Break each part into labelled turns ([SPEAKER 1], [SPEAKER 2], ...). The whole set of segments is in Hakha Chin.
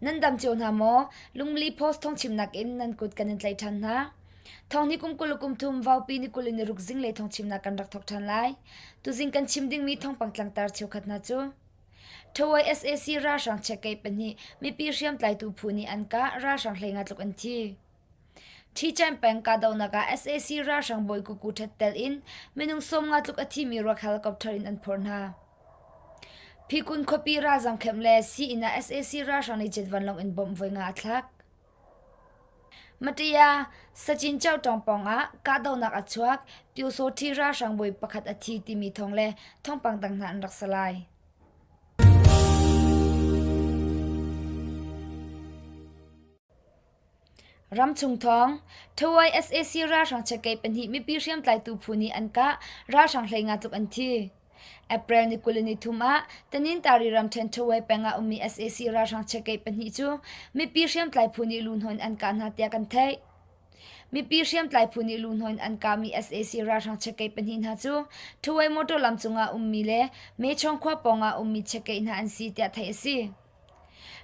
[SPEAKER 1] Nan dam cio hna maw? Lungli Post thawngchimnak in nan kut kan in tlaih ṭhan hna. Thawng ni kum 20 kum thum vaupi ni 20 ni ruk zinglei thawngchimnak kan rak thawk ṭhan lai. Tuzing kan chim dingmi thawngpang tlangtar cheukhat hna cu Thawai sac ralhrang checkei pahnih mipi hriamtlaitu phu nih an kah ralhrang hleinga tluk an thi. Ṭhican peng kahdohnak ah sac ralhrang bawi kuku ṭhet tel in minung 50 tluk a thimi ruak helicopter in an phorh hna. Phikun khuapi ralzam camp le sii-inn ah sac ralhrang nih jet vanlawng in bomb voi nga a thlak. Maṭiya Sachin Chauhtawng pawngah kahdohnak a chuak, Pyusawṭhi ralhrang bawi pakhat a thi timi thawng le thawngpang dang hna an rak si lai. Ramchung thawng, Thawai sac ralhrang checkei pahnih mipi hriamtlaitu phu nih an kah, ralhrang 15 tluk an thi. April ni 23 ah Tanintari ramṭhen Thawai peng ah ummi sac ralhrang checkei pahnih cu mipi hriamtlai phu nih luhnawn in an kah hna tiah kan theih. Mipi hriamtlai phu nih luhnawn in an kahmi sac ralhrang checkei pahnih hna cu Thawai motor lam cungah ummi le Mechong khua pawngah ummi checkei hna an si tiah theih a si.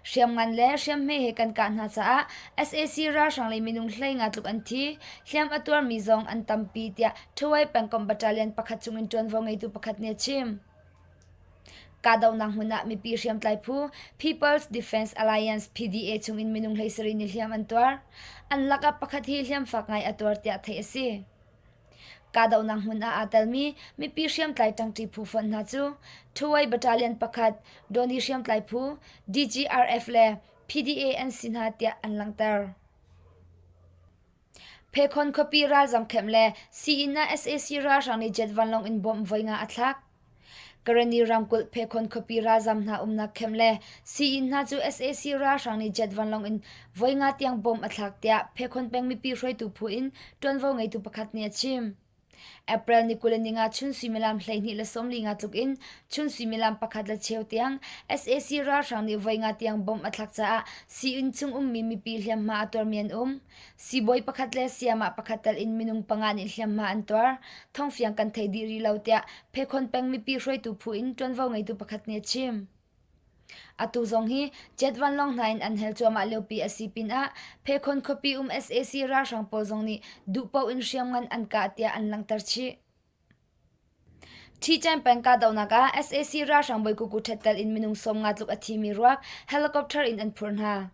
[SPEAKER 1] Hriamngan le hriamhme he kan kah hna caah sac ralhrang le minung 15 tluk an thi, hliam a tuarmi zong an tampi tiah Thawai pengkomh battalion pakhat chungin ṭuanvo ngeitu pakhat nih a chim. Kahdohnak hmun ah mipi hriamtlai phu People's Defense Alliance PDA chungin minung 17 nih hliam an tuar. An lakah pakhat hi hliam fak ngai a tuar tiah theih a si. Kahdohnak hmun ah aa telmi mipi hriamtlai ṭangṭi phu fonh hna cu Thuwai Battalion pakhat, Dawni hriamtlai phu, DGRF le PDA an si hna tiah an langhter. Phekhon khuapi ralzam camp le sii-inn ah sac ralhrang nih jet vanlawng in bomb voi nga a thlak. Karenni ramkulh Phekhon khuapi ralzam hna umnak camp le sii-inn hna cu sac ralhrang nih jet vanlawng in voi nga tiang bomb a thlak tiah Phekhon peng mipi hruaitu phu in ṭuanvo ngeitu pakhat nih a chim. April ni 25 chun suimilam 12:45 tluk in chun suimilam pakhat le cheu tiang sac ralhrang nih voi nga tiang bomb a thlak caah sii-inn chung ummi mipi hliamhma a tuarmi an um. Siibawi pakhat le sayamah pakhat tel in minung panga nih hliamhma an tuar. Thawngfiang kan thei dih rih lo tiah Phekhon peng mipi hruaitu phu in ṭuanvo ngeitu pakhat nih a chim. Atu zong hi jet vanlawng hna in an hel cuahmah liopi a si pinah Phekhon khuapi um sac ralhrang pawl zong nih duhpaoh in hriamngan an kah tiah an langhter chih. Ṭhican peng kahdohnak ah sac ralhrang bawi kuku ṭhet tel in minung 50 tluk a thimi ruak helicopter in an phurh hna.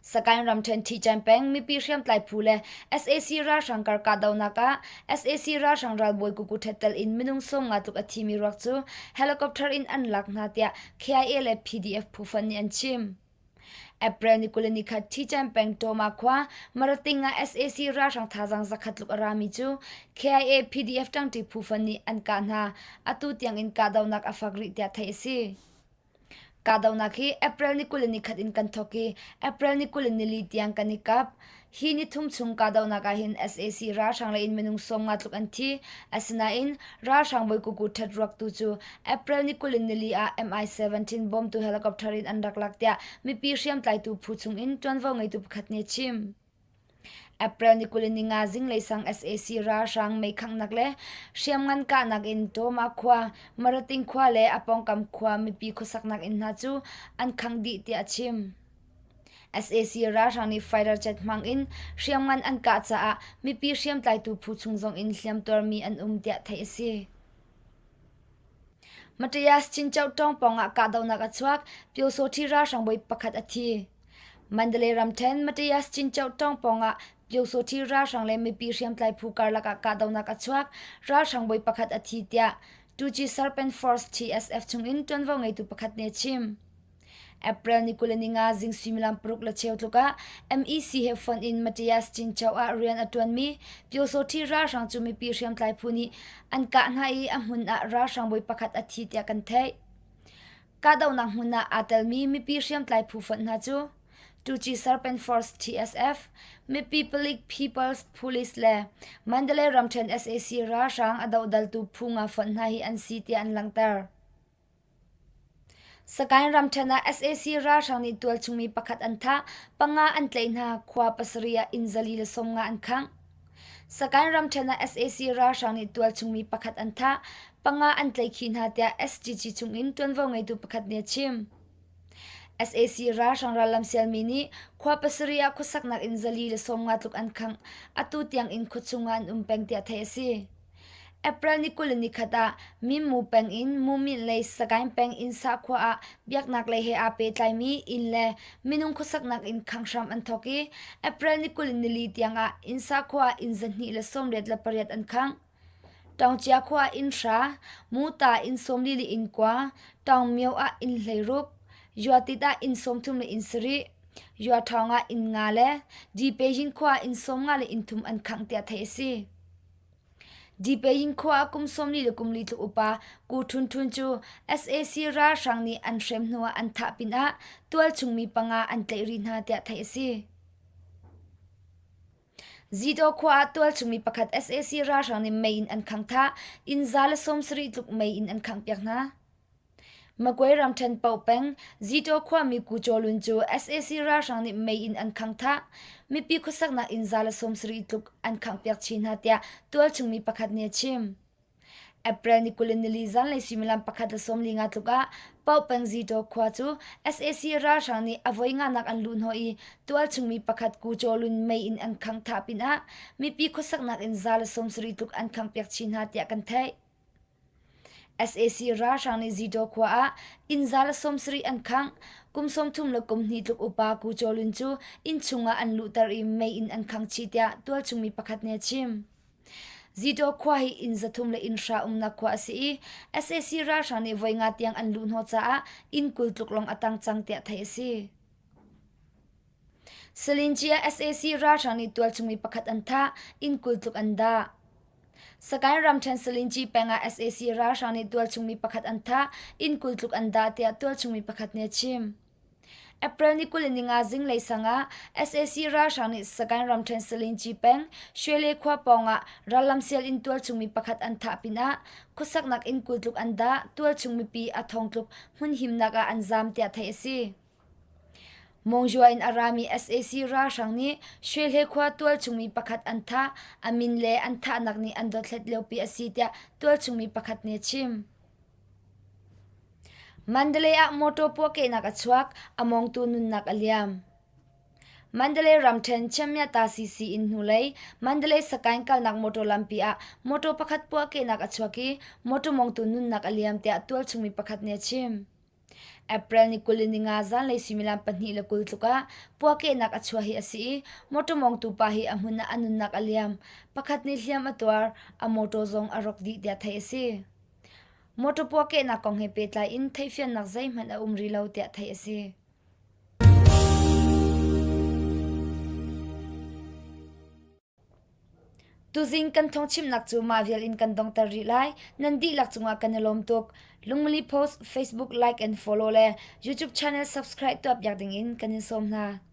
[SPEAKER 1] Sagaing ramṭhen Ṭhican peng mipi hriamtlai phu le sac ralhrang kar kahdohnak ah sac ralhrang ralbawi kuku ṭhet tel in minung 50 tluk a thimi ruak cu helicopter in an lak hna tiah KIA le PDF phu fonh nih an chim. April ni 23 Ṭhican peng Tawma khua Marating ah sac ralhrang thazaang zakhat tluk a rami cu KIA PDF ṭangṭi phu fonh nih an kah hna. Atu tiangin kahdohnak a fak rih tiah theih a si. Kahdohnak hi April ni 23 in kan thawk i April ni 24 tiang kan i kap. Hi ni thum chung kahdohnak ah hin sac ralhrang lei in minung 50 tluk an thi. Asinain ralhrang bawi kuku ṭhet ruak tu cu April ni 24 ah Mi-17 bawmtu helicopter in an rak lak tiah mipi hriamtlaitu phu chung in ṭuanvo ngeitu pakhat nih a chim. April ni 25 zinglei sang sac ralhrang meikhanghnak le hriamngan kahnak in Tawma khua, Marating khua le a pawngkam khua mipi khuasaknak inn hna cu an khangh dih tiah a chim. Sac ralhrang nih fighter jet hmang in hriamngan an kah caah mipi hriamtlaitu phu chung zong in hliamtuarmi an um tiah theih a si. Matthias Chincho tawng pawngah kahdohnak a chuak, Pyosawṭhi ralhrang bawi pakhat a thi. Mandalay ramṭhen Matthias Chincho tawng pawngah Pyosawṭhi ralhrang le mipi hriamtlai phu karlak ah kahdohnak a chuak, ralhrang bawi pakhat a thi tiah Tuci Serpent Force TSF chungin ṭuanvo ngeitu pakhat nih a chim. April ni 25 zing suimilam paruk le cheu tluk ah MEC he fonh in Matthias Cincho ah rian a ṭuanmi Pyosawṭhi ralhrang cu mipi hriamtlai phu nih an kah hna i a hmun ah ralhrang bawi pakhat a thi tiah kan theih. Kahdohnak hmun ah aa telmi mipi hriamtlai phu fonh hna cu Tuci Serpent Force TSF, mipi palik People's Police le Mandalay ramṭhen sac ralhrang a dohdaltu phu nga fonh hna hi an si tiah an langhter. Sagaing ramṭhen ah sac ralhrang nih tualchung mi pakhat an thah, panga an tlaih hna, khua pasarih ah inn 450 an khangh. Sagaing ramṭhen ah sac ralhrang nih tualchung mi pakhat an thah, panga an tlaihkhih hna tiah SGG chungin ṭuanvo ngeitu pakhat nih a chim. Sac ralhrang rallam sialmi nih khua pasarih ah khuasaknak inn 450 tluk an khangh. Atu tiang in khuachung ah an um peng tiah theih a si. April ni 21 ah Minmu peng in Mumint lei Sagaing peng Innsa khua ah biaknak lei he aa pehtlaimi inn le minung khuasaknak inn khangh hram an thawk i April ni 24 tiang ah Innsa khua ah inn 288 an khangh. Taungcia khua ah inn hra, Muta inn 40 le inn kua, Taungmyo ah inn 16, Yuatit ah inn 30 le inn sarih, Yuaṭhawng ah inn nga le Dipeyin khua ah inn 50 le inn thum an khangh tiah theih a si. Dipeyin khua ah kum 40 le kum li tluk upa Ku Htun Htun cu sac ralhrang nih an hrem hnuah an thah pinah tualchung mi panga an tlaih rih hna tiah theih a si. Zidaw khua ah tualchung mi pakhat sac ralhrang nih mei in an khangh thah, inn 170 tluk mei in an khanghpiak hna. Magway ramṭhen Paoh peng Zitaw khuami Ku Caw Lun cu sac ralhrang nih mei in an khangh thah. Mipi khuasaknak inn 170 tluk an khanghpiak chin hna tiah tualchung mi pakhat nih a chim. April ni 24 zanlei suimilam pakhat le 15 tluk ah Paoh peng Zitaw khua cu sac ralhrang nih a voi nganak an luhhnawh i tualchung mi pakhat Ku Caw Lun mei in an khangh thah pinah mipi khuasaknak inn 170 tluk an khanghpiak chin hna tiah kan theih. Sac ralhrang nih Zitaw khua ah inn 170 an khangh. Kum 30 le kum hnih tluk upa Ku Caw Lun cu inn chungah an luhter i mei in an khangh chih tiah tualchung mi pakhat nih a chim. Zitaw khua hi inn 300 le inn hra umnak khua a si i sac ralhrang nih voi nga tiang an luhhnawh caah inn 20 tluk lawng a tang cang tiah theih a si. Salinci ah sac ralhrang nih tualchung mi pakhat an thah, inn 20 tluk an dah. Sagaing ramṭhen Salinci peng ah sac ralhrang nih tualchung mi pakhat an thah, inn 20 tluk an dah tiah tualchung mi pakhat nih a chim. April ni 25 zinglei sang ah sac ralhrang nih Sagaing ramṭhen Salinci peng Shwele khua pawng ah rallam sial in tualchung mi pakhat an thah pinah khuasaknak inn 20 tluk an dah, tualchung mipi a thong tluk hmun himnak ah an zaam tiah theih a si. Mawngzua in a rami sac ralhrang nih Shwehle khua tualchung mi pakhat an thah, a min le an thahnak nih an dothlat liopi a si tiah tualchung mi pakhat nih a chim. Mandalay ah motor puahkehnak a chuak, a mawngtu nunnak a liam. Mandalay ramṭhen Chiamyata CC inn hnulei Mandalay Sakaing kalnak motor lampi ah motor pakhat puahkehnak a chuak i motor mawngtu nunnak a liam tiah tualchung mi pakhat nih a chim. April ni 25 zanlei suimilam 2:20 tluk ah puakehnak a chuah hi a si i motor mawngtu pa hi a hmun ah a nunnak a liam. Pakhat nih hliam a tuar, a motor zong a rawk dih tiah theih a si. Motor puakehnak kong he pehtlai in theihfiannak zeihmanh a um rih lo tiah theih a si. Tuzing kan thawngchimnak cu mah vial in kan donghter rih lai. Nan dihlak cungah kan i lawm tuk. Lungmili Post Facebook like and follow le YouTube channel subscribe tuah piak dingin kan in sawm hna.